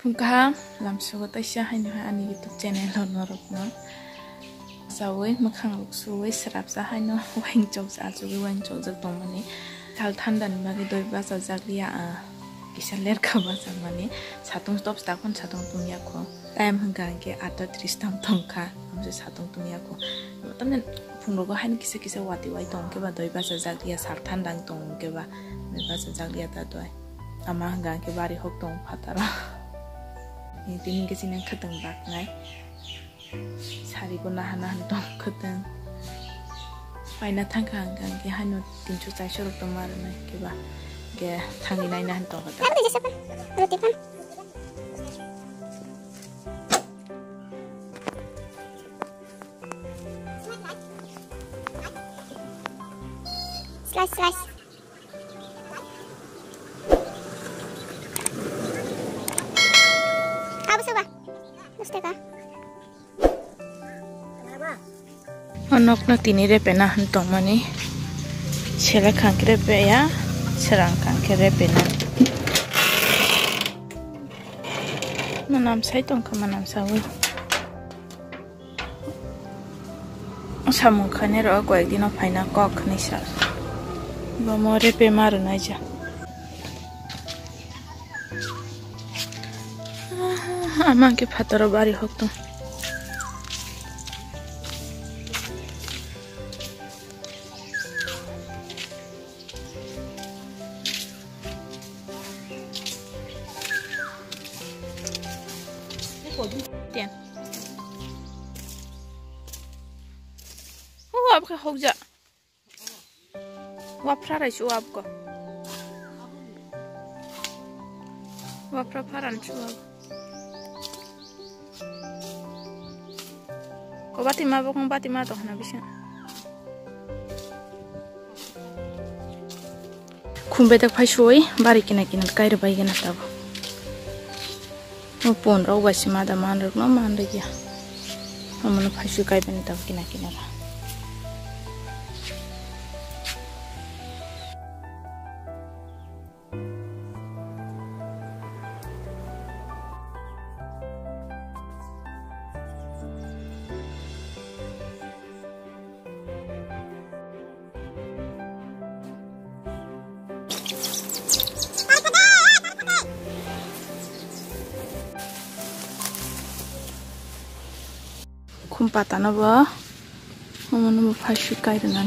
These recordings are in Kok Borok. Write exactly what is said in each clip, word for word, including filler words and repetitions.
Phung kaham, lamsogo taisa haino hai ani YouTube channel o norokno. Chawi mwkhang rok suwi srapsa haino wainsok achugwi wainsokjak tongmani. Sal thanda ni bagwi doi bachajak liya, ah, kisa lerka bachakmani. Satung top stakhon satung tungya kho. Time hwnkha hwnkhe atta tris tam tongkha. Amse satung tungya kho. Tamni phungrogo haino kisa kisa wati wai tongkhe ba doi bachajak liya sal thanda wng tongkhe ba doi bachajak liya ta doi. Ama hwnkha hwnkhe bari hok tong phataro. Tini hwnkhe chini khwtwng baknai. Sari bo naha naha tong khwtwng. Paina thangkha hwnkha hwnkhe haino tinso chairso rok tongma rwnai khe ba. Hwnkhe thangwi naina hwn tongkha ta. Roti phan. Slice, slice. Kabuso ba? Guste ka? O nokno tini repena hwn tongmani. Selek hwnkhe repeya, srang hwnkhe repena. Manam sai tongkha, manam sawi. Samung khainai rok koyek dino phaina kok hinwi sa. Bo mo repe ma rwnai ja. Ama khe phataro bari hok tong. Tiang. Oh, abkha hokja. Wapra rai chu abko. Wapra pharan chu ab. Ko bati ma bokong bati ma to hana bisa. Khum bedek phai suwi bari kina kina kai rwbai gana tabo. O pon rok bai se ma da man rok no man rwya. Omono phai suwi kai bani tabo kina kina ra. Khum pata no bo, omo no bo phai sui kai rwna.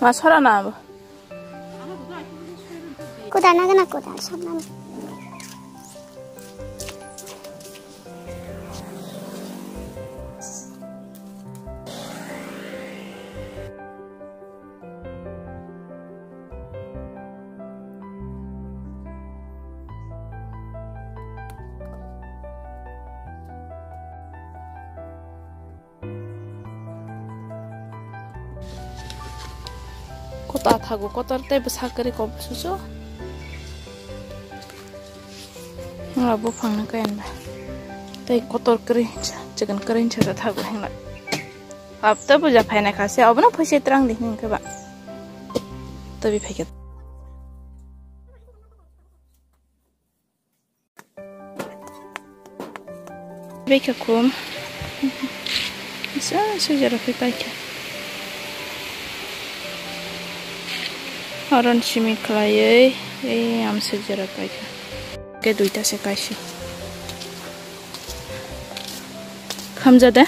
Ma sora na bo. Kuda na gana kuda sora na. Kota thago, kotor tei bwsa kwrwi kok susu. Hwnla buphangno kaya ba. Tei kotor kwrwi, chikon kwrwi sa thago hwnla. Ab to buja phaina kha se, obono phaisa twrang di hwnwi khe ba. Tobi phaikha. Beka khum. Sa sujara phi paikha. Aron simi khlaiwi, ei am sujara paikha. Ke duita se kaisi. Khamja de.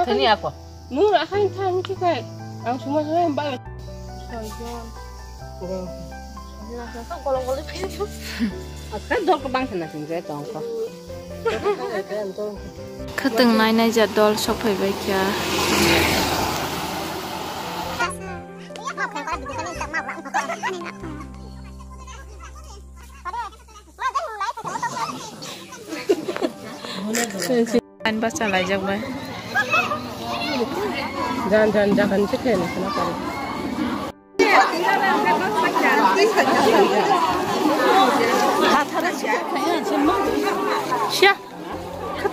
Thani ako. Mura khain thang si khai. Ang suma suma ba. Akai dol ko bang sana sing je tong ko. Khatwng nainai ja dol sok phai bai kha. An bacha laijak bai. Jan jan jagan se khe na kana kare.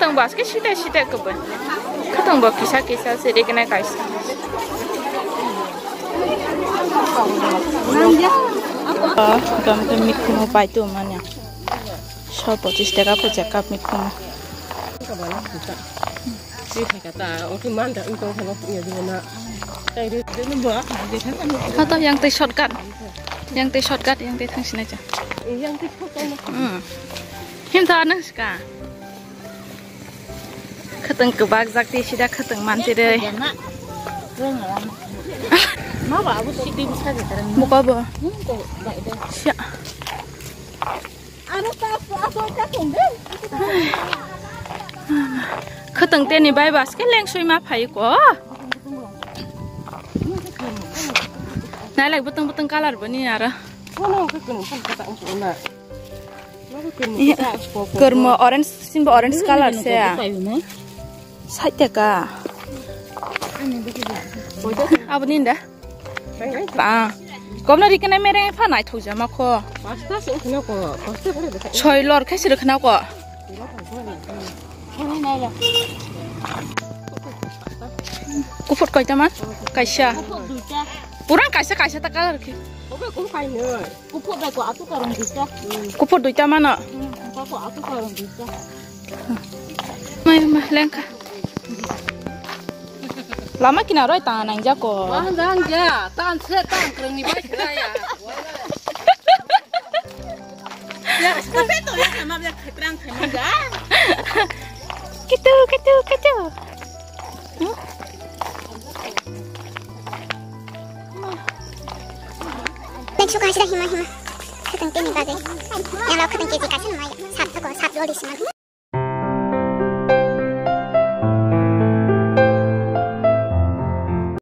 Tang bas ke sita sita ke ben. Khatang bo kisa kisa se de kena kaisa. Oh, gam ke mikhumu pai tu manya. So pochis taka po je cup mikhumu. Khato yang tei shortcut. Yang tei shortcut, yang tei thang sinai cha. Hmm. Him tha nang ska. Khatang kwbak jak ti sida khatang man ti dei. Buka bo. Sia. Khatang teni bai bas ke leng sui ma phai ko. Nai lai butang butang color bani ara. Kormo orange, simba orange color se. Sait taka. Abo ninda. Ah, komna rikena mereng pha naithok jama kho. Soi lor khe sir khna ko. Kuphur koita man? Kaisa. Purang kaisa, kaisa ta color khe. Kuphur duita mano. Mai ma lengkha. Lama kinaro tang nangjako. Wah, nangja, tan se, tan krengni bai se ya. Ya, kafe to ya, sama ya, khetrang khe mangja. Kitu, kitu, kitu. Thank you, kasih dah hima, hima. Khatang teni bagwi. Yang lo khatang keji kasih nama ya. Sat tako, sat lo di sini.